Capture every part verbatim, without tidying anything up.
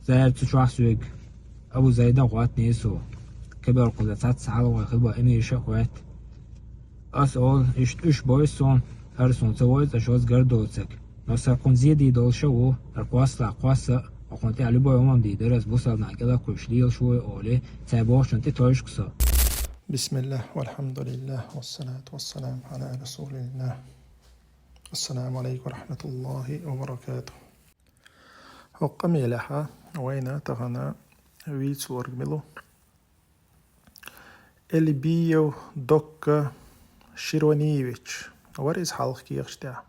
Цара цу чохь соьга Абу Зайдан гӀоттаний со. Каберкхуза цхьацца хьалхой хилба эмиша а хоьтту. Ас олу, иштта уьш бойсу суна, хӀара суна ца войза, аш оцу гар доцург. Но сан кхунна зен дийр долуш а ву, хӀара кхоссалахь кхосса а, хьо кхунна тӀехь любой хӀумам дийр дара, ас бусалба нах кӀелхьаркхуьйсуш лелаш ву олий, цара бохучунна тӀетовжуш со. بسم الله والحمد لله والصلاة والسلام على رسول الله. السلام عليكم ورحمة الله وبركاته. ХӀокху къамелехь вайна тахана вийцалург мила ву? Эльбиев Докка Широниевич вара иза хьалха кехаташ тӀехь.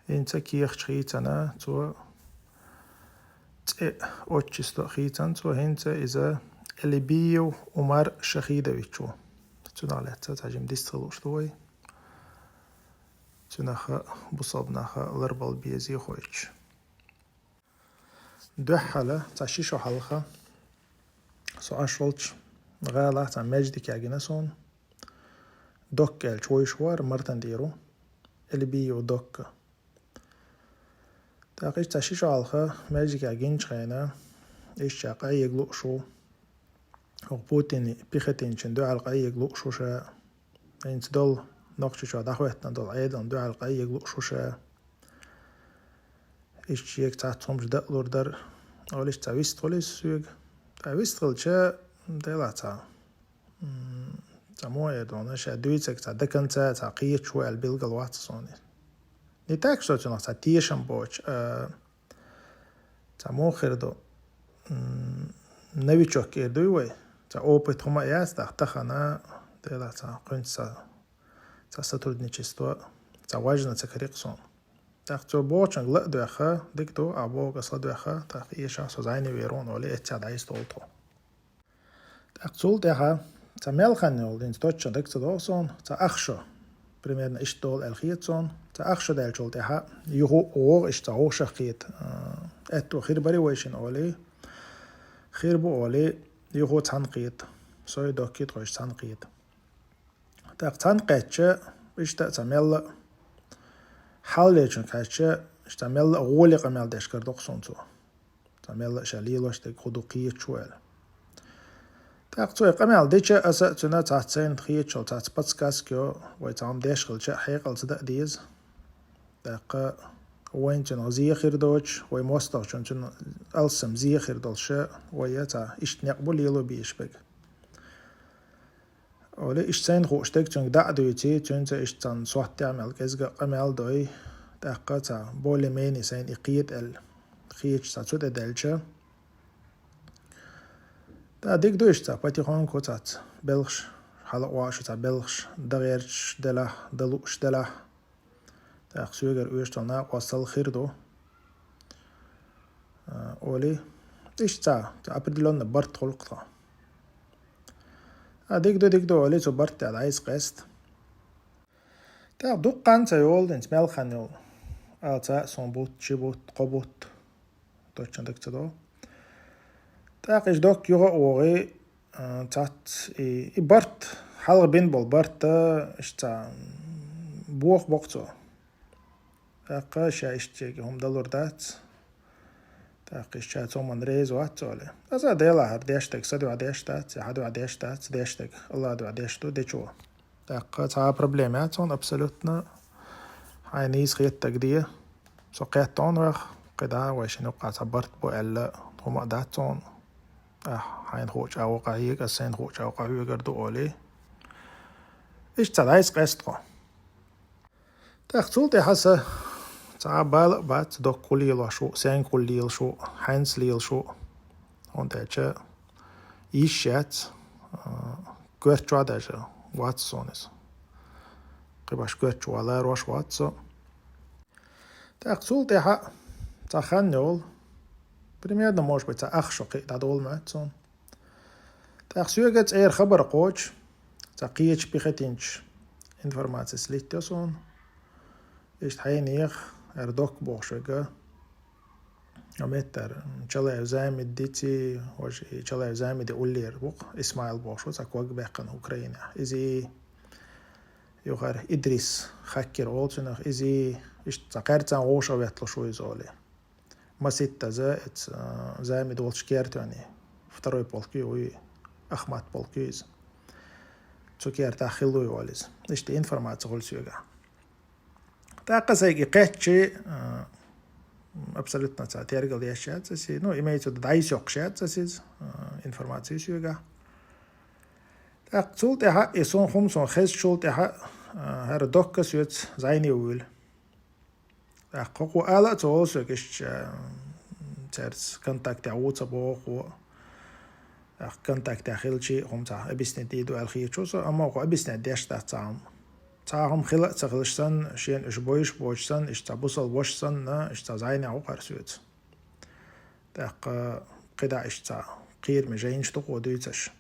ХӀинца кехаташ хийцина цо, цӀе а, отчество а хийцина цо, хӀинца иза Эльбиев Умар Шахидович ву. Цунах лаьцна цхьа жима дистхила лууш ду вай. Цуьнах а, бусалба нах а ларбала безе хойчу. Дуьххьала цхьа ши шо хьалха со Ӏаш волчу гӀалахь цхьа маьждиг яьгна суна. Докка аьлча вуьйш вара, Мартан тӀера ву, Эльбиев Докка. ТӀаккха иштта цхьа ши шо хьалха маьждиг яьгначу хенахь, иштта ша къахьега лууш ву, хӀокху Путин Пехотинчун дуьхьал къахьега лууш ву ша. ХӀинца долу Нохчийчохь дӀахӀоьттина долу Ӏедална дуьхьал къахьега лууш ву ша. Иштта шега цхьацца хӀумнаш дан а лур дара, олуш цхьа вистхуьлу иза соьга. Ткъа вистхилча, делахь цхьа, м, цхьа муха эр ду хьуна, ша дуьйцург цхьа до конца цхьа кхеташ ву аьлла билгал вац суна иза. Не так, что цунах цхьа тешам боцуш, а, цхьа муха хир ду, м, новичок эр дуй вай, цхьа опыт хӀума а яц, тӀаккха тахана, делахь цхьа кхуьнца цхьа, цхьа сотрудничество, цхьа важна ца карийра суна. ТӀаккха цо бохучуьнга ла а доьхна, дика ду, а бохург ас ладоьхна, тӀаккха эшахь со зӀене вер ву олий, эццехь дӀайистхуьлу тхо. ТӀаккха цул тӀаьхьа цхьа мел хан йолу, хӀинца точно дага ца догӀу суна, цхьа ах шо, примерно иштта долу аьлла хета суна, цхьа ах шо даьллачул тӀаьхьа юха а вогӀу, иштта цхьа вовшах кхета, а, аьтто хир барий вайшинна олий, хир бу олий, юха а цхьаьна кхета, со а Докка а тхойша цхьаьна кхета. ТӀаккха цхьаьна кхаьчча, иштта а цхьа мелла а, хьалхалерчуьнга кхаьчча, иштта цхьа мелла а гӀоле къамел деш кара доккху суна цо. Цхьа мелла а ша лелош дерг хӀун ду, кхеташ ву аьлла. ТӀаккха цо и къамел дича, аса а цуьнан цхьацца сайна хеташ йолу цхьацца подсказка йо, вай цхьа хӀума деш хилча а хьекъал ца дан а деза. ТӀаккха вайна цуьнан зен хир доцуш, вай мостагӀчунна цуьнан алссам зен хир долуш, вай цхьа иштта некъ бу лело безаш берг. Олий, иштта сайна хууш дерг цуьнга дӀа а дуьйций, цуьнца иштта цхьана сохьтехь мел кӀезга а къамел а дой, тӀаккха цхьа более-менее сайна и кхета аьлла, кхеташ цхьа цу тӀе даьлча. ТӀаккха дика ду иштта цхьа потихоньку цхьацца белхаш, хьала а вахаш цхьа белхаш, дан гӀерташ делахь, дан лууш делахь. ТӀаккха соьгара оьшучу накъостал хир ду. А, олий, иштта цхьа, цхьа определённо барт хуьлу-кх тхан. А, дика ду, дика ду, олий, цу барт тӀехь дӀайса къаста. ТӀаккха дуккха хан ца йолу, хӀинца мел хан йолу. Ала ца а суна бутт, ши бутт, кхо бутт. Точно дага ца догӀу. ТӀаккха иштта Докка юха а вогӀий, а, цхьацца и, и барт, хьалха бина болу барт, а, иштта цхьа, м, боху боккху цо. ТӀаккха ша иштта шега хӀума далур дац. ТӀаккха иштта ша цу хӀуманна реза вац олий. Аса делахь хӀара деш дерг са дуьхьа деш дац, я хьан дуьхьа деш дац, деш дерг АллахӀ дуьхьа деш ду, дечо. ТӀаккха цхьа а проблема яц хьуна абсолютно. Хьайна нийса хетарг де. Со кхетта ву хьох, кхидӀа вайшинна юккъехь цхьа барт бу аьлла хӀума а дац хьуна. Ахь хьайна хуучу агӀор къахьега, ас сайна хуучу агӀор къахьоьгур ду олий. Иштта цхьа дӀайса къаьста тхо. ТӀаккха цул тӀаьхьа сан цхьа а бала а бац, Докка хӀун лелош ву, сенга хӀун лелаш ву, хьаьнца лелаш ву. ХӀунда аьлча йиш яц, а, коьрта чохь даже вац суна иза. Кхин башха коьрта чу вала ларош вац со. ТӀаккха цул тӀаьхьа цхьа хан йолу, примерно, может быть, цхьа ах шо кхин а дӀадолу моьтту суна. ТӀаккха соьга цӀера хабар кхочуш, цхьа кхечу пехотинчу информаци слиттайо суна. Иштта хьенеха, хӀара Докка бохуш верг, а меттара Чалаев Замид диций, важа и Чалаев Замиди уллера ву-кх, Исмаил бохуш ву, цхьа ког баьккхина Украинехь. Изий, юха хӀара Идрис хаккира олу цунах, изий, иштта цхьа кхаьрцан вовшах ветталуш ву иза олий. Маситтаза, эц, а, зами долчу кертоьне. Второй полк ю, уй, Ахмат полк ю иза. Цу кертахь хилла ю олу иза. Иштта информаци хуьлу соьга. ТӀаккха сайга и кхеччи, а, абсолютно ца тергал еш яц аса, ну, имеется в виду, дӀайса йоккхуш яц аса иза, а, информаци соьга. ТӀаккха цул тӀаьхьа, и сон хӀума сон хезчул тӀаьхьа, а, хӀара докка соьца зайне вуьйлу. ТӀаккха хӀокхо ала а ца волу соьга иштта, цаьрца контактехь ву ца боху хӀокхо. ТӀаккха контактехь хилчи, хӀума ца объяснить дийр ду аьлла хеташ ву со, амма хӀокхо объяснять деш дац цхьа хӀума. Цхьа хӀума хила а ца хилча санна, шена уьш бойуш боцуш санна, иштта цхьа бусалба ваша санна, иштта цхьа зайнехь ву хӀара соьца. ТӀаккха кхидӀа иштта цхьа кхераме жайнаш ду хӀокхо дуьйцуш.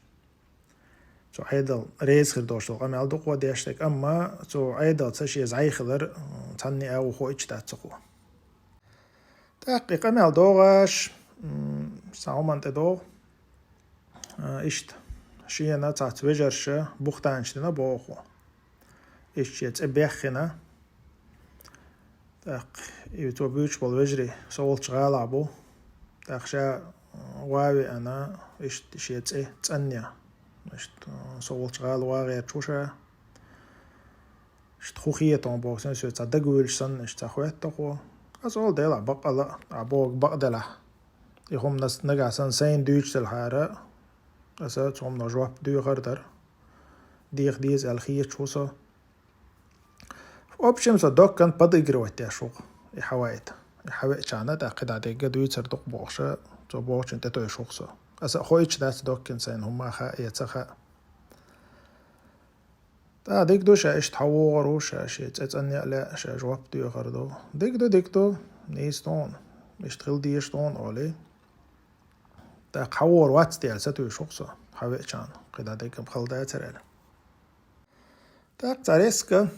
Цу Ӏедал реза хир долуш долу къамел ду хӀокхо деш дерг, амма цу Ӏедалца шен зӀай хилар, м, цхьанна а ву хоуьйтуш дац хӀокхо. ТӀаккха и къамел догӀуш, м, цхьа хӀуманна тӀедогӀу, а, иштта, шена цхьацца вежарша бухтанаш дина боху хӀокхо. Иштта шен цӀе беххина. ТӀаккха и цо буьйцуш болу вежарий со волчу гӀалахь бу. ТӀаккха ша, а, ван веана, иштта шен цӀе цӀанъян. Иштта, а, со волчу гӀала ван гӀерташ ву ша. Иштта хӀун хета хьуна боху, сан соьца цхьа дагавуьйлуш санна, иштта цхьа хоьтту хӀокхо. Аса олу делахь баккъала, а боху бакъ делахь. И хӀума нагахь санна сайна дуьйцуш делахьара, аса цу хӀуманна жоп доьхур дара. Деха деза аьлла хеташ ву со. В общем, со доккан подыгрывать деш ву-кх, и хьаваийта. И хьавеачарна тӀаккха кхидӀа дерг дуьйцур ду-кх бохуша, цо бохучунна тӀетуьйсуш ву-кх со. Аса а хоуьйтуш дац доккан сайна хӀума хаьа я ца хаьа. ТӀаккха дика ду, ша иштта хьавогӀур ву, ша шен цӀе цӀанъян а лаьа, ша жоп доьхур ду. Дика ду, дика ду, нийса ду хьуна. Иштта хила дезаш ду хьуна, олий. ТӀаккха хьавогӀур вац те аьлла сатуьйсуш ву-кх со, хьавеачарна, кхидӀа дерг-м хала дацара аьлла. ТӀаккха цхьа резко,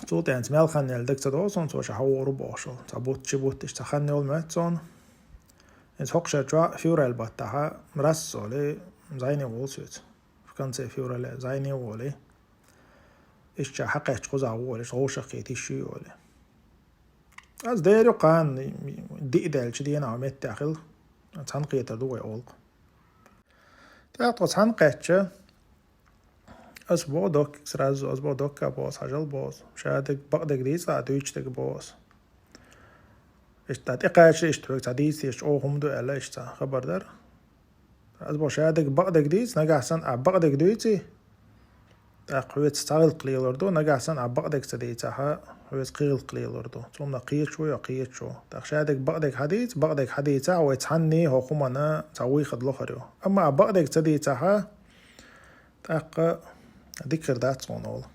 цул тӀаьхьа мел хан яьлла дага ца догӀу суна, цо ша хьавогӀур ву бохуш волу. Цхьа бутт, ши бутт иштта цхьа хан йолу моьтту суна. Иза хӀокху шарчохь февраль баттахь, Мрас олий, зайне волу соьца. В конце февраля зайне волий. Иштта ша хьакхаьчча кхузахь ву олий, иштта вовшах кхетийша ю олий. Аса дера ю кхана, диъ даьлча дийнахь меттехь хила, цхьаьна кхетар ду вай олу-кх. ТӀаккха тхо цхьаьна кхаьчча, аса боху доккига сразу, аса боху докка боху, хьажал боху. Ша дерг бакъдерг дийца, а дуьйцуш дерг боху аса. Иштта тӀекхача, иштта хьоьга цхьа дийца, иштта чӀогӀа хӀума ду аьлла, иштта цхьа хабар дара. Аса боху, ша дерг бакъдерг дийца, нагахь санна а бакъдерг дуьйций, тӀаккха хьоьца цхьа гӀиллакх лелор ду, нагахь санна а бакъдерг ца дийцахь, хьоьца кхин гӀиллакх лелор ду. Цунна кхеташ ву я кхеташ ву. ТӀаккха ша дерг бакъдерг хьадийца, бакъдерг хьадийцахь, вай цхьанний хӀокху хӀуманна цхьа вуй хада лохур ю. Амма а бакъдерг ца дийцахь, тӀаккха дика хир дац хьуна олу.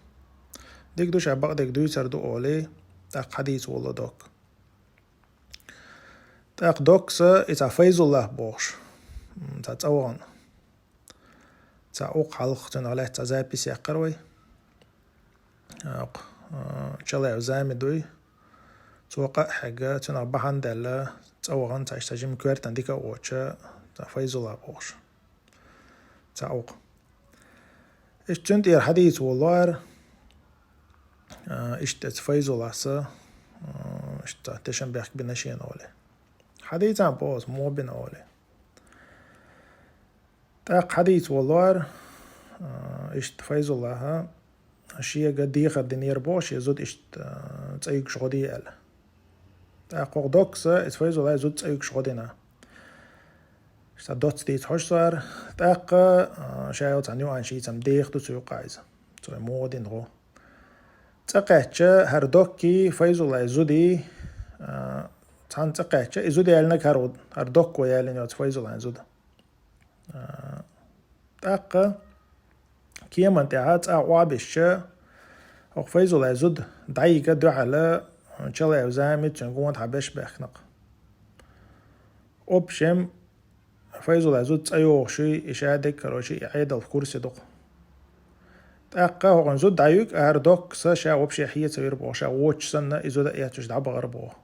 Дика ду, ша бакъдерг дуьйцур ду олий, тӀаккха хьадийца волу докка. ТӀаккха доккаса и цхьа Файзуллах бохуш, м, цхьа цӀа вахана. Цхьа укх хьалха цунах лаьцна цхьа запись яьккхира вай. Окх, а, Чалаев Зами дуй. Цо къа а хьегна, цунах бахьана даьлла, цӀа вахана цхьа иштта жима коьртана дика а воцуш, цхьа Файзуллах бохуш. Цхьа укх. Иштта цуьнан тӀера хьадийца волу лоара, а, иштта эца Файзулласа, а, иштта тешнабехк бина шена олий. Хьадийцан боху аса, муха бина олий. ТӀаккха хьадийца волу лоара, а, иштта Файзуллаха шега дехар динера боху, шен зуда иштта, а, цӀа юьгуш гӀо де аьлла. ТӀаккха хӀокху доккаса эца Файзуллай зуда цӀа юьгуш гӀо дина. Ша доцца дийца хьожуш цара. ТӀаккха, а, ша йолу цхьа нуьанс шийцам деха ду цу юкъа иза. Цо муха дина гӀо. ЦӀа кхаьчча, хӀара доккий, Файзуллай зудий, а, цхьаьна цӀа кхаьчча, и зуда яьллинарг хӀара, хӀара докко яьллина йоцу Файзуллайн зуда. А, тӀаккха кеман тӀехьа цӀа охьабисча, хӀокху Файзуллай зуда дӀайига дуьхьала, Чалаев Зами цуьнан гонаха беш баьхкина-кх. Общем, Файзуллай зуда цӀа йогӀуш ю, и ша дерг, короче, и Ӏедал в курсе ду-кх. ТӀаккха хӀокхуьнан зуда дӀаюьгу, хӀара доккаса ша вообще хье ца вира боху, ша воцуш санна, и зуда а эцна уьш дӀабахара боху.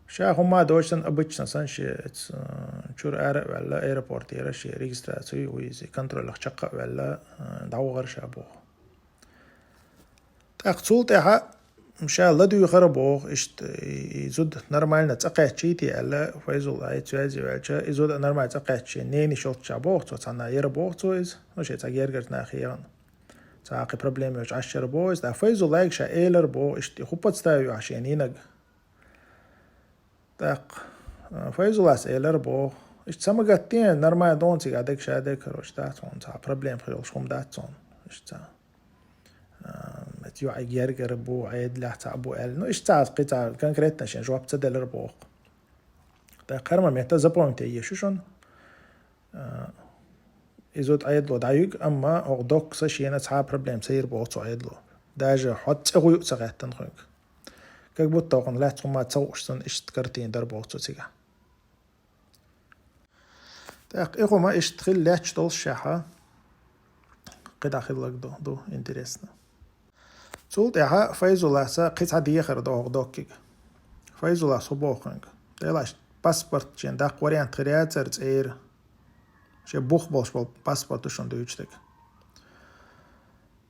Ша хӀумма а доцуш санна, обычно санна, шен эца, э, чуьра ара а ваьлла, аэропортера шен регистрацию ву иза, контролах чекх а ваьлла, э, дӀавахара ша боху. ТӀаккха цул тӀаьхьа ша ладуьйхар боху, иштта и, и зуда нормально цӀа кхаьччий те аьлла, Файзуллахьца связи ваьлча, и зуда нормально цӀа кхаьччий, ненаш йолчча боху цо, цхьанна яра боху цо иза, ну, шен цхьа гергарчу нахе яхана. Цхьа кхин проблема йолчу Ӏаш яра боху иза, ткъа Файзуллахьга ша элар боху, иштта и хӀун подстава ю ахь шен ненаг. ТӀаккха, а, Файзуллас элар боху. Иштта ца ма гатде, нормально дона цига а дага ша дага, короче, дац хьуна, цхьа проблема хир йолуш хӀума дац хьуна. Иштта ца. А, эт юьхьиг гергара бу, Ӏедалехь цхьаъ бу аьлла. Ну, иштта ца, кхин цхьа конкретно шен жоп ца делар боху. ТӀаккха хӀара момент запомнить е еза шу шуна. А, иза Ӏедало дӀаюьгу, амма хӀокху Доккас шена цхьа а проблема ца йира боху цу Ӏедало. Даже хьо цӀе гӀуй а ца гӀаьттина хьоьга. Как будто хьуна лаьцна хӀума ца хууш санна, иштта картина дара боху цо цигахь. ТӀаккха и хӀума иштта хилла лаьтташ долуш шаьхьа, кхидӀа хилларг ду, ду, интересно. Цул тӀаьхьа Файзулласа кхин цхьа дехар до хӀокху Доккига. Файзуллас хӀун боху хьоьга? Делахь паспорт шен даккха вариант хир яцара цӀера. Шен бух болуш болу паспорт ду шуна дуьйцу дерг.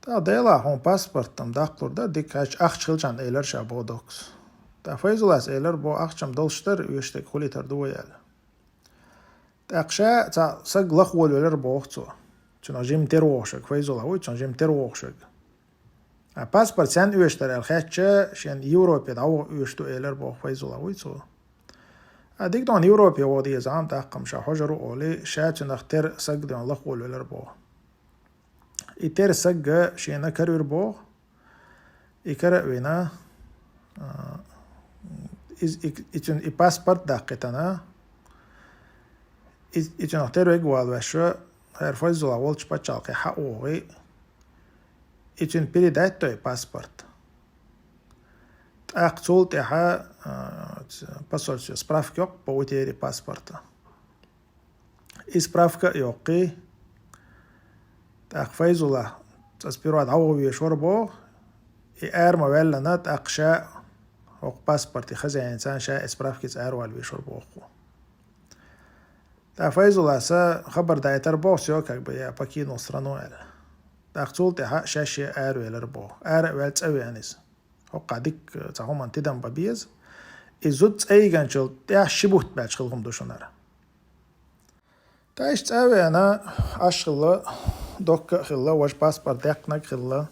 ТӀаккха делахь хьуна паспорт-м даккхалур дара, дика хьаьжча ахча хилчахьана элира ша боху Доккас. ТӀаккха Файзуллас элира боху, ахча-м долуш дара, оьшург хилийтар ду вай аьлла. ТӀаккха ша цхьа саг лаха волавелира боху цо. Цуьнан жима тера вогӀуш верг, Файзуллас вуй, цуьнан жима тера вогӀуш верг. А паспорт сенна оьшуш дара аьлла хаьттича, шена Европе дӀаваха оьшуш ду элира боху Файзуллас вуй цо. А дика дона Европе ваха деза, амма тӀаккха-м ша хьожур ву олий, ша цуьнах тера саг дона лаха волавелира боху. И тера саг шена каравира боху. И кара а вина, а, из-, и, и цуьнан и паспорт даккхийтина, и, и цуьнах тера верг а валавеш, хӀара Файзуллас волчу пачхьалкхе хьа а вогӀий, и цуьнан передать до и паспорт. ТӀаккха цул тӀаьхьа, а, ц-, посольстве справка йоккху по утере паспорта. И справка а йоккхий, тӀаккха Файзуллас цӀа сперва дӀаваха везаш вара боху, и ара ма ваьллина, тӀаккха ша хӀокху паспорте хозяин санна, ша и справкица аравала везаш вара боху. ТӀаккха Файзулласа хабар дайтар боху, всё, как бы я покинул страну аьлла. ТӀаккха цул тӀаьхьа шаьш а аравелира боху. Ара а ваьлла цӀа веана иза. ХӀокху дика цхьа хӀуманна тидам бан беза. И зуда цӀа йигначул тӀаьхьа ши бутт баьлча хилла хӀума ду шуна хӀара. ТӀаккха иштта цӀа а веана, Ӏаш хилла, Докка а хилла, важа паспорт даьккхинарг а хилла.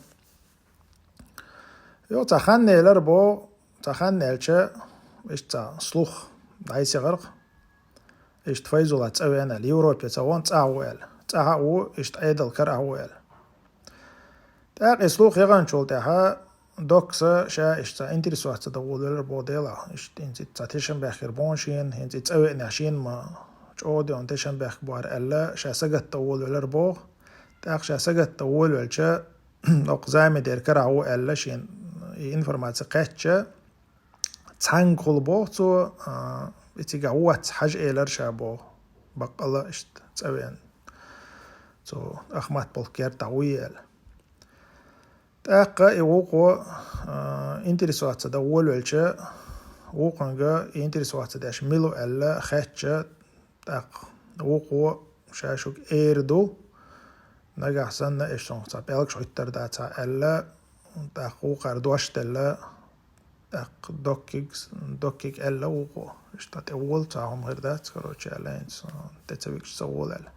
Йо, цхьа хан елира боху, цхьа хан яьлча, иштта цхьа слух дӀасаьхира-кх. Иштта Файзуллас цӀа веана аьлла, Европе ца вахана цӀахь ву аьлла. ЦӀахь а ву, иштта Ӏедал карахь ву аьлла. ТӀаккха и слух яханчул тӀаьхьа Доккас ша иштта цхьа интересоваться дан волавелира боху делахь. Иштта хӀинца и цхьа тешнабехк хир бу шена, хӀинца и цӀа веанехь шена ма чӀогӀа дена тешнабехк бу хӀара аьлла, ша сагатдан волавелира боху. ТӀаккха ша сагатдан волавелча, хӀокху Замидера карахь ву аьлла шена и информаци кхаьчча, цхьаьнгахула боху цо, а, и цигахь воцца хьажа элира ша боху, баккъала иштта цӀа веана. Цо Ахмат-Полк кертахь вуй аьлла. ТӀаккха и вукхо, а, интересоваться дан волавелча, вукхунга и интересоваться деш мила ву аьлла хаьттича, тӀаккха вукхо ша шуьга эр ду, нагахь санна, аш цунах цхьа пӀелгаш хӀуьттур дацахь аьлла, тӀаккха вукхара дош делла, тӀаккха Доккиг-, Доккига аьлла вукхо, иштта тӀе вола цхьа хӀума хир дац, короче, аьлла, хӀинца тӀе ца вигча ца вола аьлла.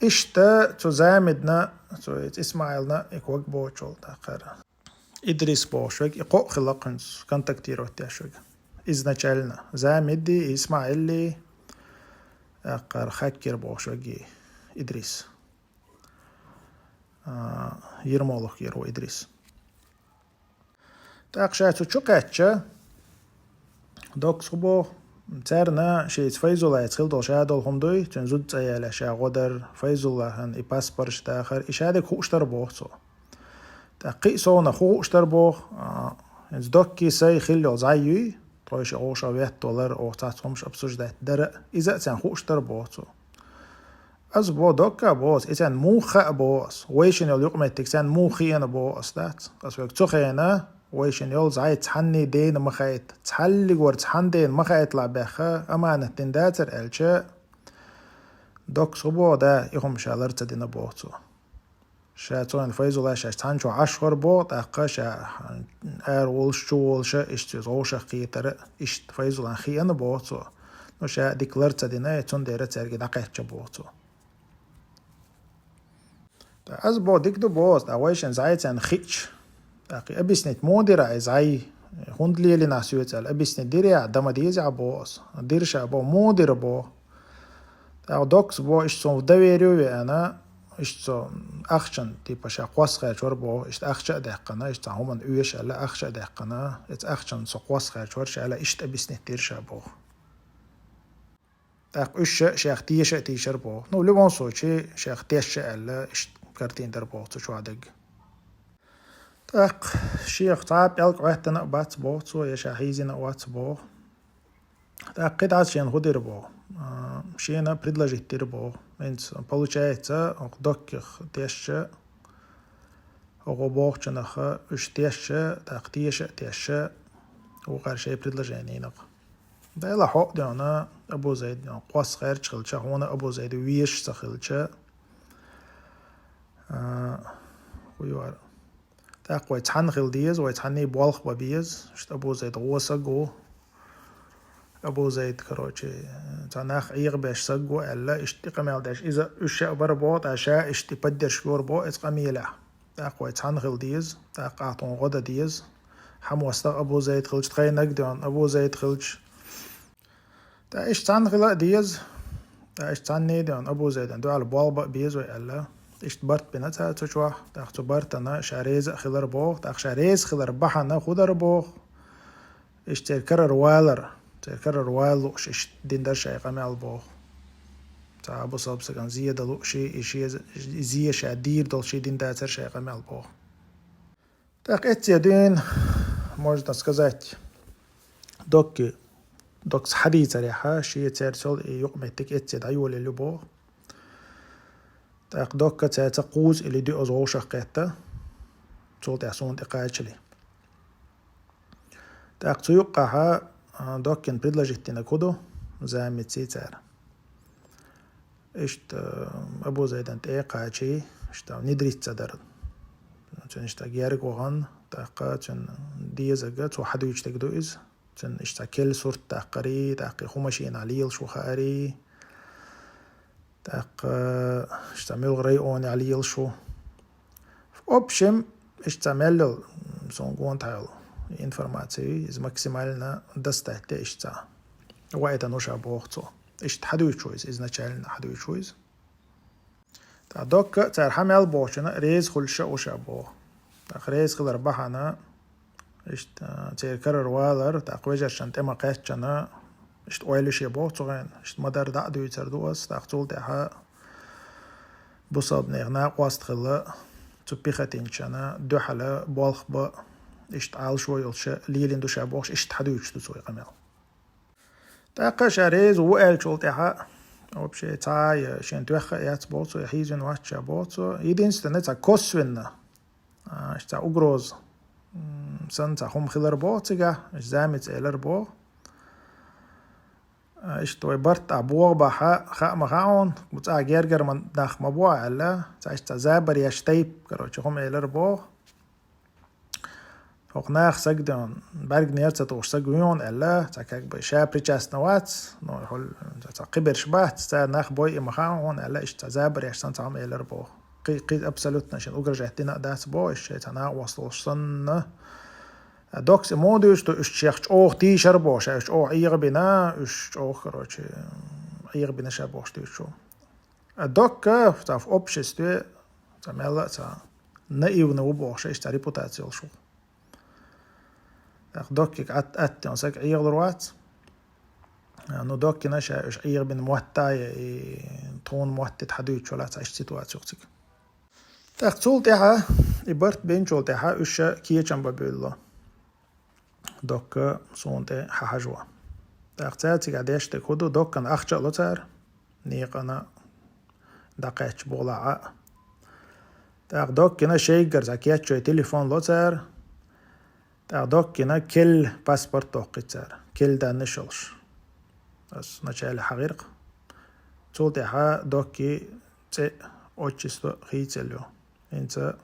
Иштта цу Замидна, цу Исмаилна и ког боцчул тӀаккха хӀара Идрис бохуш верг, и кхоъ хилла-кх хӀинца контактировать деш верг. Изначально Замиди, Исмаили, тӀаккха хӀара Хаккир бохуш верг и Идрис. А, Ермоловгара ву Идрис. ТӀаккха ша цу чу кхаьчча, Доккас хӀун боху, царна шеца Файзуллаца хилла долу ша долу хӀума дуй, цуьнан зуда цӀа яле ша гӀо дара, Файзуллахьан и паспорташ дахар, и ша дерг хууш дара боху цо. ТӀаккха кхин а совнаха хӀун хууш дара боху, а, хӀинца Докки сай хилла йолу зӀай юй, тхойша гӀовша веттавалар, оха цхьацца хӀумаш обсуждать дара, иза а царна хууш дара боху цо. Ас бо Докка боху, и царна муха хаьа боху ас, вайшина йолу юкъаметтиг царна муха хиъна боху ас дац. Ас вайга цу хенахь вайшина йолу зӀай цхьанний дена ма хаийта, цхьаллигора цхьанна дена ма хаийталахь баьхна, аманат дина дацара аьлча, Доккас хӀун боху, да, и хӀума ша лар ца дина боху цо. Ша цо, Файзулла, ша цхьана чу Ӏаш хир боху, тӀаккха ша ара волуш, чу волуш, иштта цуьнца вовшах кхетар, иштта Файзуллан хиъна боху цо. Ну, ша дика лар ца дина, цундела цаьрга дӀакхаьчча боху цо. ТӀаккха аса боху, дика ду боху, тӀаккха вайшинна зӀай царна хиъча. ТӀаккха и объяснить муха дира и зӀай, хӀунда лелийна соьца аьлла, объяснить дирий ахь, дан ма дезий ахь боху аса. Дира ша боху, муха дира боху. ТӀаккха Доккас боху, иштта суна доверие веана, иштта со ахчан, типа, ша кхоссахаьрча вара боху, иштта ахча а даьккхина, иштта цхьа хӀуманна оьшу аьлла, ахча а даьккхина, иштта ахчанна со кхоссахаьрча вара ша аьлла, иштта объяснить дира ша боху. ТӀаккха уьш шех теша а тийшар боху. Ну, в любом случае, шех тешша аьлла, иштта картина дара боху цу чохь дерг. ТӀаккха шех цхьа а пӀелг Ӏоьттина а бац боху цо, я ша хьийзина а вац боху. ТӀаккха кхидӀа шена хӀун дира боху? А, шена предложить дира боху. ХӀинца, получается, оха Докках тешча, оха бохучунах уьш тешча, тӀаккха теша а тешча, вукхара шайн предложени йинарг. Дела хьо а доьгӀна, Абу Зайд доьгӀна, кхоссахаьрча хилча, хьуна Абу Зайд везаш ца хилча, а, хӀун ю хӀара? ТӀаккха вай цхьаьна хила деза, вай цхьаьний болх бан беза, иштта Абу Зайд гӀо саг ву. Абу Зайд, короче, цхьа нах Ӏехабеш саг ву аьлла, иштта и къамел деш, иза уьш ша а бара боху, тӀаккха ша иштта и поддержка йора боху, иза къамелехь. ТӀаккха вай цхьаьна хила деза, тӀаккха ахь тхуна гӀо дан деза. Хьан мостагӀа Абу Зайд хилча, тхайнаг а доьгӀна Абу Зайд хилча. ТӀаккха иштта цхьаьна хила а деза, тӀаккха иштта цхьаьний а доьгӀна Абу Зайдан дуьхьал болх бан а беза вай аьлла. Иштта барт бина цара цу чохь, тӀаккха цу бартана ша реза а хилар боху, тӀаккха ша реза хилар бахьана хӀун дара боху? Иштта церан карара валар, церан карара вала лууш, иштта дина дара ша и къамел боху. Цхьа бусалба стагана зе дан лууш, и шен зе ша дийр долуш дина дацара ша и къамел боху. ТӀаккха эццехь дуьйна, можно сказать, Докки, Доккас хьадийцарехь, шен церан цол и юкъаметтиг эццехь дӀайолаелла ю боху. ТӀаккха Докка цаьрца кхузза или доьаза вовшах кхетта, цул тӀаьхьа суна тӀе кхачале. ТӀаккха цу юккъехь, а, Доккина предложить динарг хӀун ду, замеций цара. Иштта, а, Абу Зайдан тӀе кхачий, иштта, внедриться дар. Цуьнан иштта герга вахана, тӀаккха цуьнан дезарг, цо хьадуьйцуш дерг ду иза. Цуьнан иштта кел сурт даккхарий, тӀаккха хӀун машенахь лелаш ву хаарий. ТӀаккха, э, иштта муьлха районехь лелаш ву. В общем, иштта мел йолу, м, суна гонахь йолу информаци, иза максимально достать де иштта. Ваийтина ву ша боху цо. Иштта хьадуьйцуш ву иза, изначально хьадуьйцуш ву иза. ТӀаккха Докка цара хьан мел бохучунна реза хуьлуш а ву ша боху. ТӀаккха реза хилар бахьана, иштта, церан карара валар, тӀаккха вежаршна тӀе ма-кхаьччина, иштта ойла шен боху цу хенахь, иштта ма-дарра дӀа а дуьйцур ду ас, тӀаккха цул тӀаьхьа бусалбанех накъост хилла, цу пехотинцашна дуьхьала болх бан, иштта Ӏалашо йолуш лелийна ду ша бохуш, иштта хьадуьйцуш ду цо и къамел. ТӀаккха ша реза ву аьллачул тӀаьхьа, вообще, цхьа а шен тоьхна а яц боху цо, я хьийзина вац ша боху цо. Единственное, цхьа косвенно, а, иштта цхьа угроза, м, санна цхьа хӀума хилар боху цигахь, иштта замица элар боху. А, иштта вай барт а боху бахьа, хаа ма хаьа хьуна, цӀа гергара ма нах ма бу аьлла, цхьа иштта цхьа забар еш тайп, короче, хӀума элар боху. ХӀокху наха саг ден бӀаьрг нера ца тухуш саг вуьйхьуна аьлла, цхьа как бы ша причастна вац, ну, хьуьлла цхьа кхиберш бац, цара нах бой и ма хаьа хьуна аьлла, иштта цхьа забар еш санна цхьа хӀума элар боху. Кхи-, кхи-, абсолютно шен угрожать дина а дац боху, иштта шайн цхьа накъост волуш санна. Доккас и муха дуьйцу, уьш шех чӀогӀа тийшар боху, ша уьш чӀогӀа Ӏехабина, уьш чӀогӀа, короче, Ӏехабина ша бохуш дуьйцу. А Докка, цхьа в обществе, цхьа мелла а цхьа наивный ву бохуш, иштта цхьа репутаци йолуш ву. ТӀаккха Доккига атта, атта йолу саг Ӏехалур вац. А, ну, Доккина ша уьш Ӏехабина мотт а, и тхуна мотт а хьадуьйцуш валахь цхьа иштта ситуаци юкъа цига. ТӀаккха цул тӀаьхьа, и барт бинчул тӀаьхьа уьш кечам бан буьйлало. Докка суна тӀе хьахьажо. ТӀаккха цара цигахь деш дерг хӀун ду, Доккана ахча а ло цара, некъана дӀакхаьчча боху лаьа а. ТӀаккха Доккина шайгара цхьа кечйой телефон ло цара. ТӀаккха Доккина кел паспорт доккхи цара, кел данныш йолуш. Ас вначале хьахийра-кх. Цул тӀаьхьа Докки цӀе а, отчество а хийцаелла ю. ХӀинца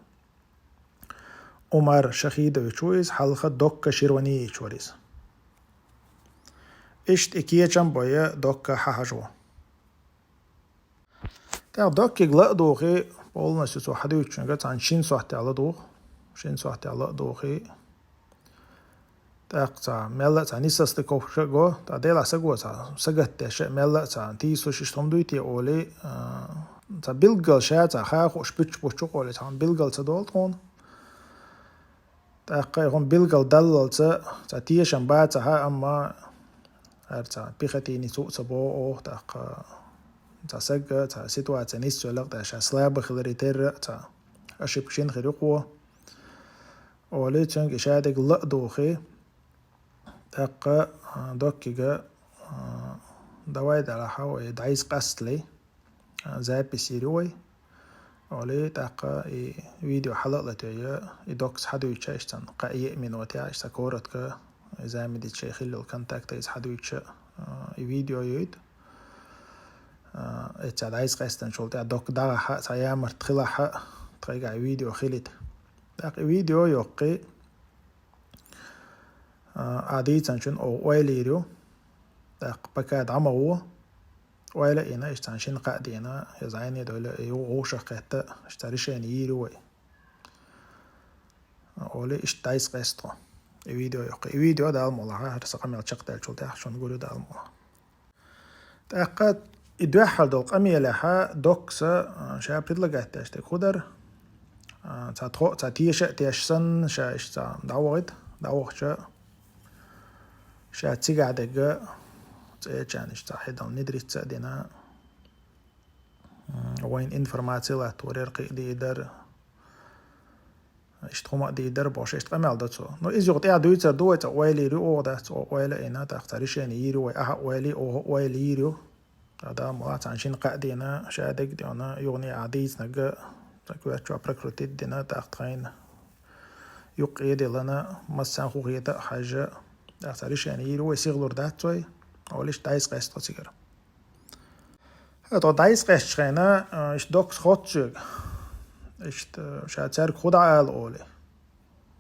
Умар Шахидович ву иза, хьалха Докка Ширваниевич вара иза. Иштта и кечам бой Докка хьахьажа ву. ТӀаккха Доккига ла а духий, полностью цо хьадуьйцучунга цхьана шин сохьтехь ла духу. Шин сохьтехь ла а духий. ТӀаккха цхьа мелла а цхьа несостыковка а го, ткъа Делахь са го цхьа сагатдеш а, мелла а цхьа тийсалуш иштта хӀума дуй те олий, а, цхьа билггал ша цхьа хаа хууш буьтча-буьтча олий, цхьа хӀума билггал ца долу тхуна. ТӀаккха и хӀума билггал даллалца цхьа тешам бацахь а, амма хӀара цхьа пехотинец ву а ца боху оха, тӀаккха цхьа сага, цхьа ситуаци нисвелла, ткъа ша слаба хиларе терра а цхьа ошибка шина хир ю кхо. Олий цуьнга и шадерг ла а духий. ТӀаккха, а, Доккига, а, давай делахь вай дӀайса къастале, а, запись йийр ю вай. Олий тӀаккха и видео хьала а латоьй, и Доккас хьадуьйцуш, иштта цхьана кхаа-йиъ минот яц, иштта коротко, и замедить шайн хиллал контакт иза хьадуьйцуш, а, и видео йойту. А, эцца дӀайса къаьстинчул тӀаьхьа Докка дӀагӀахь а, цхьа ямарт хилахь а, тхайгахь и видео хилийта. ТӀаккха и видео йоккхий, а, ахь дийцинчун оха ойла йийр ю. ТӀаккха пока дӀа ма гӀо. Ойла а йина, иштта цхьана шина-кхаа дийнахь, я зӀене а довла, и вовшах кхетта, иштта решени йийр ю вай. Олий иштта дӀайса къаьста тхо. И видео йоккхий. И видео Дала мукъ лахь, хӀара сан къамел чекхдаьллачул тӀаьхьа шуна гур ю Дала мукъ лахь. ТӀаккха и дуьххьара долу къамелехь Доккас, а, ша предлагать деш дерг хӀун дара? А, цхьа тхо, цхьа теша а тешаш санна, ша иштта цхьа дӀавахийта, дӀавахча, ша цигахь дерг цӀечарна иштта цхьа хьедал нидрицца а дина, м, вайна информаци латтор яра, кхин а дийр, иштта хӀума а дийр бохуш, иштта къамел до цо. Ну, иза юха тӀаьхьа дуьйцур ду вай, цкъа ойла йийр ю оха дац, оха ойла а йина, тӀаккха цхьа решени йийр ю вай, ахьа а ойла йи, оха а ойла йийр ю. Ткъа Дала мукъ лахь, цхьана шина-кхаа дийнахь, шадерг а дина, юханехьа дийцинарг а, цхьа коьртачохь прокрутить а дина, тӀаккха тхайна юккъе а диллина, массарна хӀун хета а хьаьжжа, тӀаккха цхьа решени йийр ю вай, сихлур дац вай, олий иштта дӀайса къаьста тхо цигара. ХӀа, тхо дӀайса къаьстачу хенахь, а, иштта Доккас хотту соьга. Иштта, ша цаьрга хӀун дӀаала олий.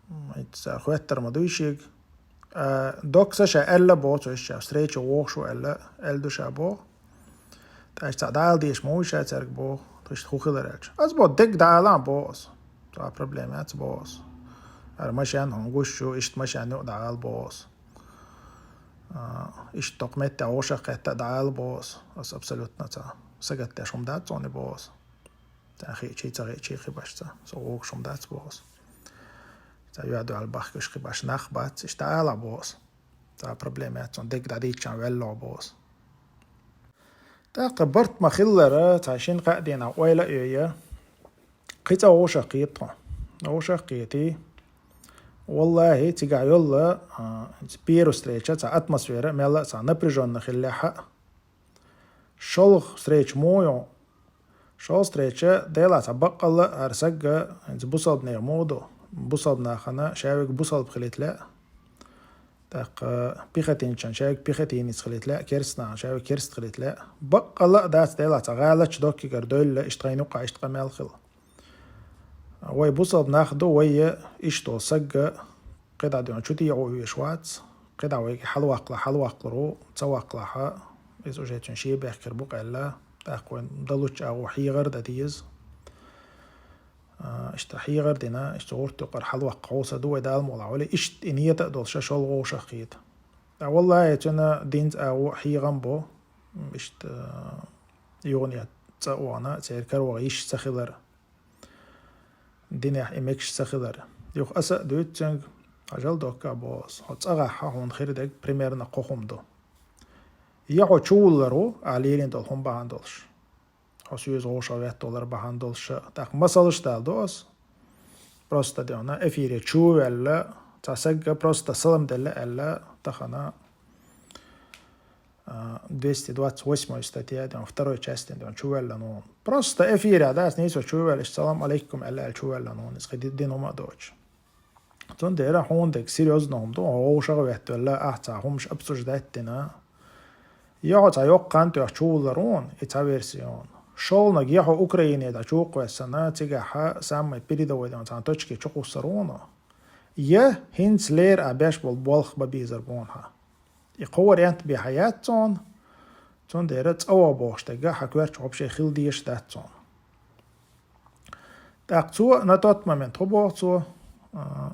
М, иштта хоьттур ма дуй шега. А, Доккас ша аьлла боху цо, иштта ша встреча вогӀуш ву аьлла, аьлла ду ша боху. ТӀаккха цхьа дӀаала дезаш ма вуй ша цаьрга боху, иштта хӀун хилар аьлча. Ас боху, дерг дӀаала боху ас. Цхьа проблема яц боху ас. ХӀара машен хьуна гуш ю, иштта машен юкъа дӀаала боху ас. А, иштта доккха метте вовшах кхетта а дӀаала боху ас. Ас абсолютно цхьа сагатдеш хӀума дац цунна боху ас. Цхьа хиъчий, ца хиъчий кхин башца. Со вогӀуш хӀума дац боху ас. Цхьа юьхь-дуьхьал бахкуьйсуш кхин башха нах бац, иштта дӀаала боху ас. Цхьа проблема яц цунна, дерг дӀадийцича велла боху ас. ТӀаккха барт ма-хиллара, цхьа шина-кхаа дийнахь ойла а йой, кхин цкъа вовшах кхета тхо. Вовшах кхетий. Валлахьи, цигахь йолла, а, первая встреча, цхьа атмосфера, мелла а цхьа напряжённо хиллехь а. ШолгӀа встреча муха ю? ШолгӀа встреча, делахь цхьа баккъалла а хӀара сага, хӀинца бусалба нехан муха ду? Бусалба нахана ша вега бусалба хилийта лаьа. ТӀаккха пехотинцан ша вега пехотинец хилийта лаьа, керста нахана ша вега керста хилийта лаьа. Баккъалла а дац, делахь цхьа гӀалатчу Доккигара девлла, иштта тхайна юккъахь иштта къамел хила. Вай бусалба нах ду, вай иштта долу сага кхидӀа ден чу тӀе а вуьйш вац, кхидӀа вайга хьалаваккхалахь, хьалаваккхалур ву, ца ваккхалахь, иза уже цуьнан шен бехкера бу-кх аьлла, тӀаккха вайн далуччу агӀор хьехар а дан деза. А, иштта хьехар а дина, иштта гӀурт юкъара хьалаваккха хьовса ду вай Дала мукъ лахь, вале иштта и нийта а долуш ша шолгӀа вовшах кхета. Ткъа валлахьи, цуьнан динца агӀо хьехам бу, иштта, юханехьа цӀа а вахана, церан караваха йиш ца хилар. Динехь и мегаш ца хилар. Юха аса а дуьйцу цуьнга, хьажал, Докка, боху ас, хьо цӀа гӀахь хьуна хир дерг примерно кхо хӀума ду. Я хьо чувуллур ву, ахь лелийна долу хӀума бахьана долуш. Хьо соьца вовшах ветталар бахьана долуш, тӀаккха масалш дала ду ас. Просто дена, эфире чу а ваьлла, цхьа сага просто салам делла аьлла, тахана, а, двести двадцать восьмой статья, ден, второй части, ден, чу ваьлла нуна. Просто эфире дац, нийсо чу ваьлла, салам алейкум аьлла, аьлла чу ваьлла нуна, иза кхин ди-, дин хӀума а доцуш. Цундела хьуна дерг серьёзно хӀума ду, хьо вовшах а веттавелла, ахь цхьа хӀумаш обсуждать дина. Я хьо цхьа йоккха хан тоьхча чувуллур ву хьуна, и цхьа версия хьуна. ШоллагӀа, е хьо Украине дӀачукхоссана, цигахьа самый передовой ден цхьан точке чукхуссар ву хьо, е хӀинца лер а беш болу болх бан безар бу хьуна хьан. И кхо вариант бен хьан яц цунна, цундела цӀа ваха бохуш дерг хьан коьртачу вообще хила дезаш дац цунна. ТӀаккха цо на тот момент хӀун боху цо, а,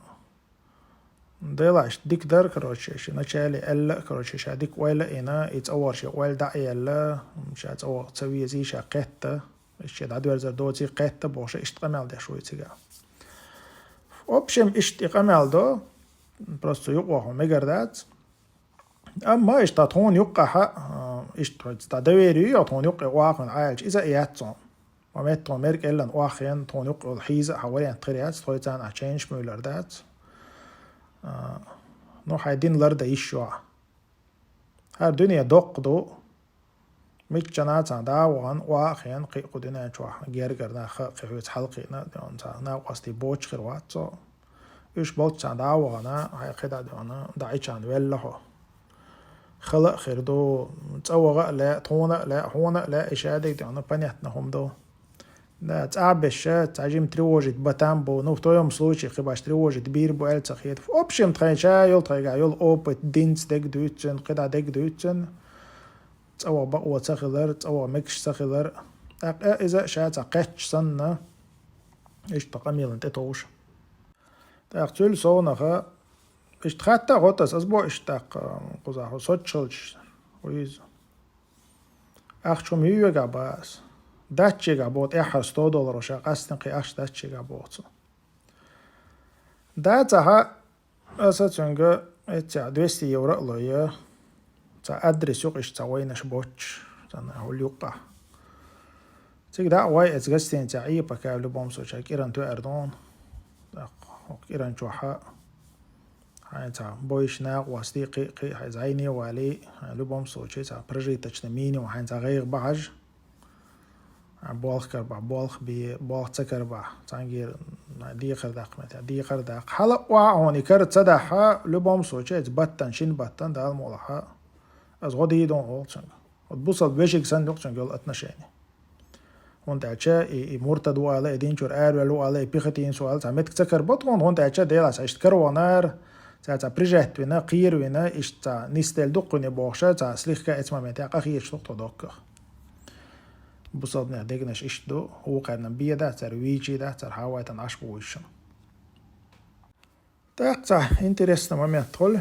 Делахь иштта дика дара, короче, ши начале аьлла, короче, ша дика ойла а йина, и цӀа вахар шен ойла дӀа а яьлла, ша цӀа ваха ца везий, ша кхетта, иштта шен дӀадоьрзар доций кхетта бохуш, иштта къамел деш вуй цигахь. В общем, иштта и къамел до, просто цу юкъа ваха мегар дац. Амма иштта тхуна юккъехьа, а, иштта хьоьца дӀа доверие ю, тхуна юккъе охьахуьнга Ӏа аьлча, иза а яц цунна. Ма метта тхуна мера кӀеллан охьахиъна, тхуна юккъе йолу хьийза а хьан вариант хир яц, тхоьца цхьаьна ахь чейнж муьйлар дац. А, ну, хьайн дин лардан йиш ю ахь. ХӀара дуьне доккха ду. Миччана цхьаьна дӀа а вахана, охьахиъна, кхин а кху дуьнен чохь гергара нах а кхин хьоьца хьалакхиъна, дена цхьа накъостий боцуш хир вац цо. Уьш болччана дӀа а вахана, хьайн кхидӀа дена, дӀа Ӏичарна велла хьо. Хала а хир ду, цӀа ваха а лаьа, тхуна а лаьа, хьуна а лаьа, и шадерг дена понятно хӀума ду. Да, цӀа а беш, цхьа жима тревожить бан там бу, ну, в твоём случае, кхин баш тревожить бийр бу аьлла ца хета. В общем, тхайн ша йолу, тхайгахь йолу опыт динца дерг дуьйцу цуьнан, кхидӀа дерг дуьйцу цуьнан. ЦӀа ваха бакъо ца хилар, цӀа ваха мегаш ца хилар. ТӀаккха иза ша цхьа кхетча санна, иштта къамелан тӀе товш. ТӀаккха цуьнан совнаха, иштта хатта а гӀо таса, аса бо иштта тӀаккха, кхузахь хӀу соцуш хилча, хӀу иза. Ахча хӀума юй вегахь баха аса. Датчигахь боху тӀаьххьара сто долларо ша къастина кхин ахча датчигахь боху цо. Да, цхьа хьа, аса цуьнга эццехь двести евро а лой, цхьа адрес юкъа иштта цхьа вайнаш боцуш, цхьана хьул юккъахь. Цига дӀа а вай эца гостиницехь Ӏе, пока в любом случае кӀиран тоьар ду хьуна. ТӀаккха хӀокху кӀиран чохьа хьайн цхьа бойуш накъостий, кхин а, кхин а хьайн зӀене валий, хьайн в любом случае цхьа прожиточный минимум хьайн цхьа гӀайгӀа бахьаш. Хьайн болх карабахь, болх бе, болх ца карабахь, цхьаьнгара декхар даккха меттехь, декхар даккха. Хьала а охьа хьуна и кара ца дахьа, в любом случае, эца баттан, шина баттан, Дала мукъалахь, аса гӀо дийр ду хьуна олу цуьнга. Вот бусалба вешиг санна ю-кх цуьнга йолу отношение. ХӀунда аьлча и, и муртад ву ала, и дин чуьра араваьлла ву ала, и пехотинец ву ала, цхьа меттиг ца карабо тхуна, хӀунда аьлча Делахь цхьа иштта караваханара, цхьа, цхьа прижать вина, кхера вина, иштта цхьа нисделла ду кхуьне бохуша, цхьа слегка эца моментехь къахеташ ду-кх тхо доккхах. Бусалбанех дегнаш иштта ду, вукхарна бен дац, цара вийчий дац, цара хьан вайтана Ӏаш бу вуьйшина. ТӀаккха цхьа интересный момент хуьлу.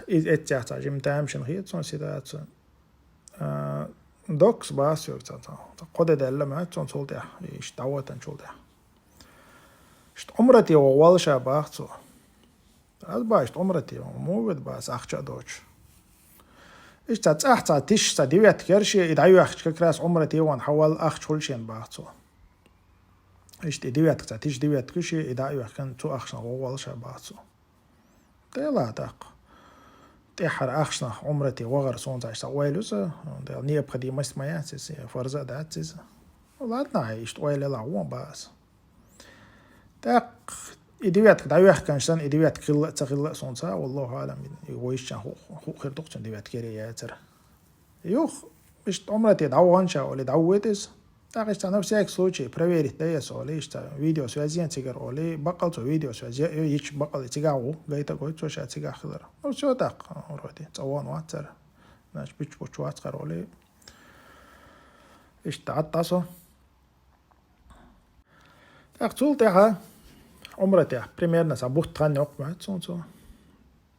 Иза эццехь цхьа жима тамашийна хета суна ситуаци. А, доккхас баха соьга цхьа, цхьа, цхьа кхо де даьлла моьтту суна цул тӀаьхьа, иштта дӀавойтанчул тӀаьхьа. Иштта Ӏумрате ваха воллу ша баха цо. Аса баха иштта Ӏумрате ваха, муха веда баха аса ахча а доцуш. Иштта цхьа цӀахь цхьа тиша цхьа диветка яра шен, и дӀайоьхкича как раз Ӏумрате ваха хьавалла ахча хуьлу шена баха цо. Иштта и диветка цхьа тиша диветка ю шен, и дӀа а йоьхкина цу ахчанах ваха воллу ша баха цо. Делахь тӀаккха. ТӀаьххьара ахчанах Ӏумрате вахар суна цхьа иштта ойла ю сан, дела необходимость ма яц иза, фарза а дац иза. Ладно, хьай иштта ойла елахь вон баха аса. ТӀаккха и диветка дӀайоьхкинчу санна, и диветка хилла а, ца хилла а суна ца, валлаху аълам, и вайшичан ху-, ху-, хир ду-кх цуьнан диветка яре яцара. Юха, иштта Ӏумрате дӀавахана ша олий, дӀавоьду иза. ТӀаккха иштта на всякий случай проверить дай аса олий, иштта видеосвязь йина цигара олий, баккъал цо видеосвязь йо, йича баккъал и цигахь ву, гайта а гойту цо ша цигахь хилар. Ну, всё тӀаккха, вроде, цӀа вон вац цара. Значит, буьтуш буьтуш вац кхара олий. Иштта дӀатта со. ТӀаккха цул тӀаьхьа Ӏумратехь, примерно, цхьа бутт хан йоккха моьтту суна цо.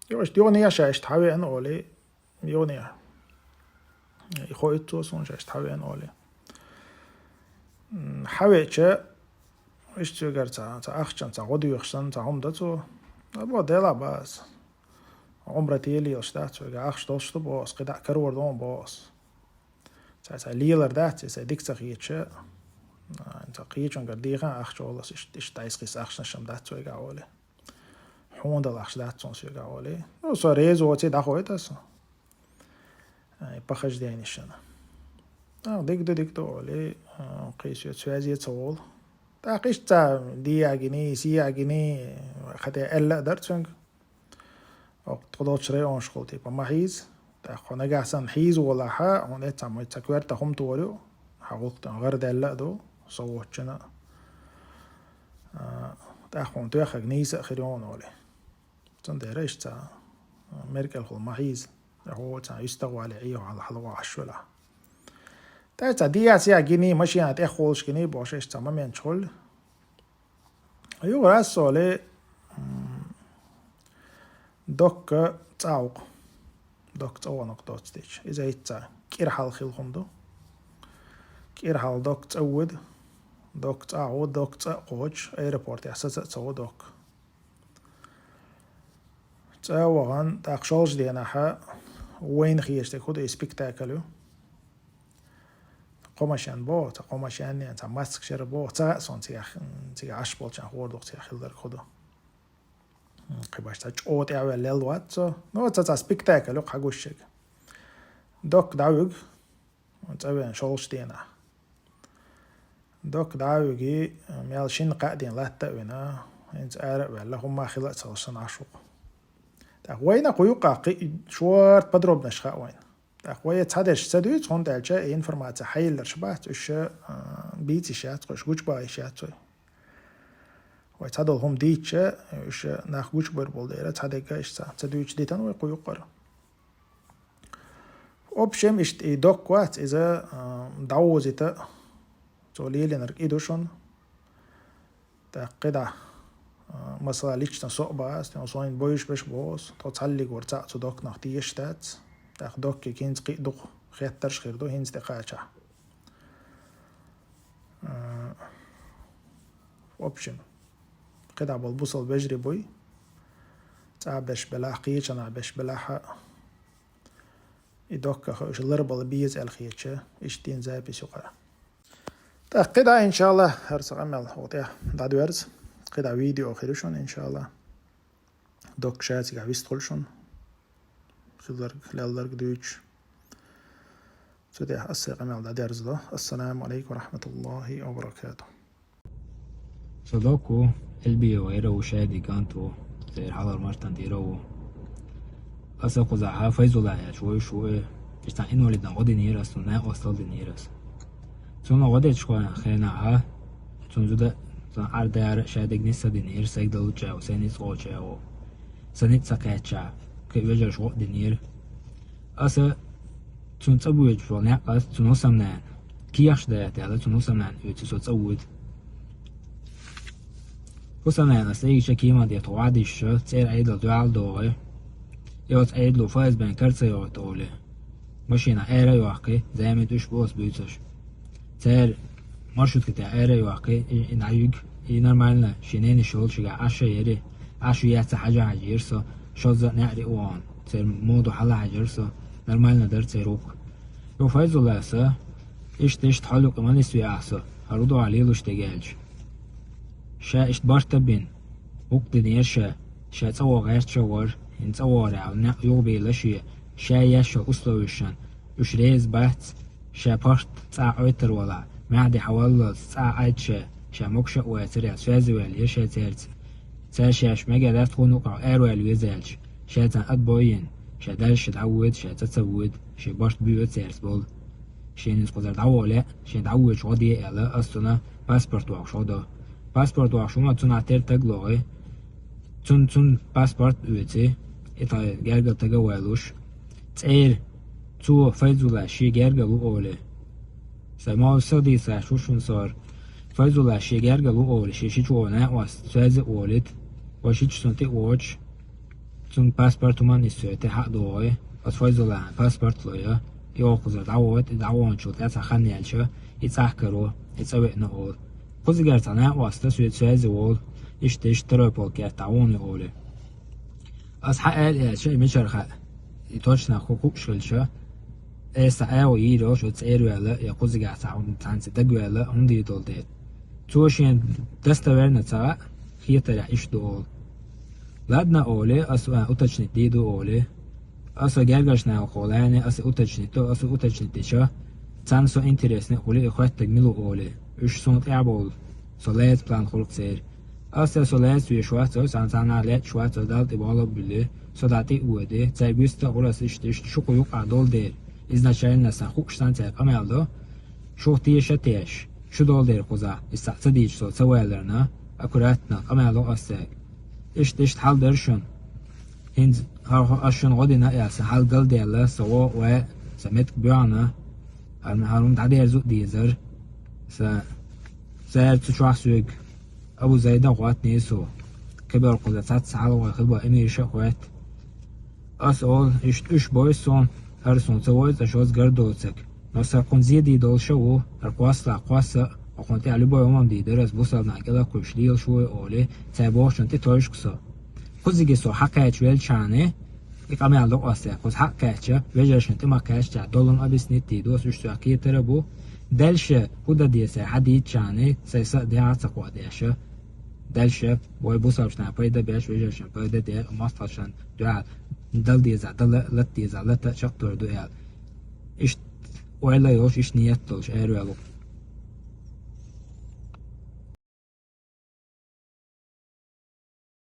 Йо, иштта юханехьа ша иштта хьавеана олий, юханехьа. И хоуьйту цо суна ша иштта хьавеана олий. М, хьавеача, иштта цуьнгара цхьа, цхьа ахчанца цхьа гӀо доьхуш санна, цхьа хӀума дан цо. Або, делахь баха аса. Ӏумрате лелаш дац вайга, ахча долуш ду боху аса, кхидӀа а карор ду боху аса. Цхьа, цхьа лелар дац, и сайн дика ца хеташ, а, цхьа кхечуьнгара дехна ахча олу аса, иштта, иштта дӀасакхисса ахчанаш-м дац вайгахь олий. Хьуна дала ахча дац суна соьгахь олий. Ну, со реза воций дӀахойту аса. Ай, похожденишна. А, дика ду, дика ду олий, а, кхин соьца связе ца волу. ТӀаккха иштта цхьа де а гиний, се а гиний, хӀетте аьлла а дара цуьнга. Оха тхо долчу районашкахула, типа, ма хьийза. ТӀаккха хьо нагахь санна хьийза волахь, хьуна эццахь ма цхьа коьртах хӀума тохур ю. гӀуллакх тӀе гӀар даьлла а ду, со воцчунна а, тӀаккха хьуна тоьхнарг нийса а хир йоӀ олий. Цундела иштта цхьа меркӀелхула ма хьийза, хьо цхьа юьстахвале Ӏехьа хьала хьалавахаш велахь. ТӀаккха цхьа диац я гиний, машина тӀехволуш гиний бохуш, иштта цхьа моменташ хуьлу. Юха рассоле, м, докка цӀа ву-кх. Докка цӀа вахана-кх доцца дича. Иза хӀинца кӀира хьал хила хӀума ду. КӀира хьал докка цӀа ву-кх. Докка цӀа ву, докка цӀа а кхочуш, аэропортехь саца а ца ву докка. ЦӀа а вахана, тӀаккха шолжа денахь вайна хеташ дерг хӀун ду, и спектакль ю. Кхо машен боху, цхьа кхо машен, цхьа массакх шера боху, ца хаьа суна цигахь, цигахь Ӏаш болчарна хуур ду-кх цигахь хилларг хӀун ду. Кхин башха цхьа чӀогӀа тӀаьхьаваьлла лелла вац цо. Ну, цхьа, цхьа спектакль ю-кх хьагуш шега. Докка дӀавуьгу, цӀа веана шолгӀачу денахь. Докка дӀа а вуьгий, мел шина-кхаа ден латта а вина, хӀинца ара а ваьлла, хӀумма а хила а ца хилча санна Ӏаш ву-кх. ТӀаккха вайна кху юккъехь кхин шорта подробносташ хаьа вайна. ТӀаккха вай цхьадерш ца дуьйцу, хӀунда аьлча и информаци хьайилларш бац, уьш, а, бийца йиш яц-кх, уьш гучубаха йиш яц вай. Вай цхьадолу хӀума дийцча, уьш нах гучубар болу дела, цхьадерг а иштта ца дуьйцуш дитина вай кху юккъара. В общем, иштта и докка вац, иза, а, дӀавозийта, цо лелийнарг и ду шуна. ТӀаккха кхидӀа, а, масала, лично со а бац, тӀаккха со хӀинца бойуш берш боху аса, тхо цхьаллиг вара цхьаъ цу докканах тешаш дац. ТӀаккха докканиг хӀинца кхин а дукха хеттарш а хир ду, хӀинца тӀекхачахь. А, в общем, кхидӀа болу бусалба вежарий буй. ЦӀа берш белахь, кхечанхьа берш белахь а, и докках уьш ларбала беза аьлла хеташ, иштта дина запись юкъара. ТӀаккха кхидӀа, иншалла, хӀара сан къамел хӀокху тӀехь дӀадоьрзу. КхидӀа видео хир ю шуна, иншалла. Докка ша цигахь вистхуьлу шуна. Хилларг, лелларг дуьйцуш. Цу тӀехь аса сайн къамел дӀадерзадо. Ассаламу алейкум ва рахматуллахи ва баракатух. Со докка ву, Эльбиев Ӏера ву, шадерг кӀант ву, церан хьалхара Мартан тӀера ву. Аса кхузахь Файзулла аьлча вуьйш ву и. Иштта инвалидана гӀо динера аса, цунна накъосталла динера аса. Цунна гӀо дечу хенахь, цунна зуда, цунна Ӏар-дара а шадерг нисса динера, сайга далучча а ву, сайн ницкъ кхочу а ву. Сан ницкъ ца кхаьчча, кхин вежарша гӀо а динера. Аса цунна цӀа воьдуш волу некъ аса, цунна хӀусамнана, кехаш дата аьлла, цунна хӀусамнана оьцу со цӀа воьду. ХӀусамнана аса цӀа йигча кеман тӀе тхо вӀадийша, цӀера Ӏедал дуьхьал догӀий. И оцу Ӏедало ФСБ-н кара ца йогӀуьйту олий. Машина ара а йоккхий, замин тӀуьш бу аса буьйцуш. Цара маршрутка тӀе ара а йоккхий, и, и дӀаюьгу, и нормально, шен ненаш йолу шигахь Ӏаш а яри, Ӏаш а яц ца хьажа хьажийра со, шозза а неӀаре а вахана, церан моду хьала хьаьжира со, нормально дара церан вукху. Йо, Файзуллас, иштта, иштта хьол юкъа ма нисве ахь со, хӀара хӀун ду ахь лелош дерг аьлча. Ша иштта барт а бина, вукху динера ша, ша цӀа вогӀу гӀерташ а вара, хӀинца цӀа вогӀарехь некъ юхабелла шен, ша еш йолу условешна, уьш реза бац, ша парт цӀа Ӏойтар валахь, маьхьа де хьаваллалц цӀа Ӏайтта ша, ша могуш а вацара аьлла, соьза ваьлла яра ша цаьрца. Цара шаьш мегар дац тхуна юкъахь араваьлла веза аьлча, ша царна ад бой йина, ша даьлла ша дӀавоьду, ша цӀа ца воьду, шен барт буьйцу цаьрца болу. Шена иза кхузара дӀаволу лаьа, шена дӀавоьдуш гӀо де аьлла, аса цунна паспорт воккхуш гӀо до. Паспорт воккхуш хӀума цунах тера таг лохий. Цунна, цунна паспорт а оьций, и тхан гергара тага а войлуш. ЦӀера цо Файзуллас шен гергара ву олий. Сайн молла са дийцаш ву шуна со хӀара. Файзуллас шен гергара ву олий, шен шича вогӀу накъост соьза а волийта, вайн шича цунна тӀе а воцуш, цунна паспорт хӀуманна иссоьйтий, хьа а догӀий, оцу Файзуллана паспорт лой, и оха кхузара дӀавойту, и дӀаваханчул тӀаьхьа цхьа хан яьлча, и цӀахь каро, и цӀа веана олу. Кхузигара цхьа накъост соьца соьза волу, иштта, иштта Ставрополь кертахь вуно олий. Аса хьан аьлла аьлча, и мичара хаьа, и точно хӀу хууш хилча, эса агӀо йийр йолуш оцу цӀера ваьлла, я кхузигахь цхьа хӀума цхьаьнца дагаваьлла, хӀунда дийр долу дела. Цо шена достоверно ца хаьа, хетарехь иштта ду олу. Ладно, олий, аса уточнить дийр ду олий. Аса гергарчу нахаца лаьцна, аса уточнить до, аса уточнить дича, царна со интересно а хуьлий, и хоьттург мила ву олий. Уьш суна тӀаьхьа бовла, со лаца план хуьлу-кх церан. Аса со лаца везаш вац, аса царна, царна лаьтташ вац, аса Далла тӀе болх а буьллий, со дӀа тӀе а воьдий, цаьрга вист а хуьлу аса иштта, иштта шуьца юкъахь долу дела. Изначально сан хууш санна цаьрга къамел до. Шух теша теш, шу долдер кхуза, из цаӀ ца дийча со ца ваьларна, аккуратно, къамаьл докъастаьг. Иштта, иштта хьал дара шуна. ХӀинца хьо-, хьо-, ас шуна гӀо дина аьлла, сан хьал галдаьлла, сан гӀо ваь, сан метка боьгӀна, хьарм-, хьарм дӀадерзу а дезар, сан цара цу чохь соьга Абу Зайда гӀоттаний со. Кхибар кхуза цхьацца хьалавой хилба эмиша а хоьтту. Ас олу, иштта уьш бойу суна, хӀара суна ца войза, аш оцу гар доцург. Но сан кхунна зеде долуш а ву, хӀара кхоссалахь кхосса а, хьо кхунна тӀехь любой хӀумам дийр дара, ас бусалба нах кӀелакхуьлуш лелаш ву олий, цара бохучунна тӀе тойшуш со. Кхузиге со хьакхаьчча велчахьана, и къамел докъастаьг, кхуза хьакхаьчча, вежаршна тӀе ма кхаьчча, долун объяснить дийр ду, ас уьш цоьхкийтара бу. Дальше хӀун дан деза хьадийцчахьана, сайн са а дегӀ а ца кхоадеш. Дальше вай бусалбашна пайда беш, вежаршна пайда де, мостагӀашна дуьхьал дала деза, дала, лата деза, лата чекхдор ду аьлла. Иштта ойла йолуш, иштта ниет долуш, араваьлла ву.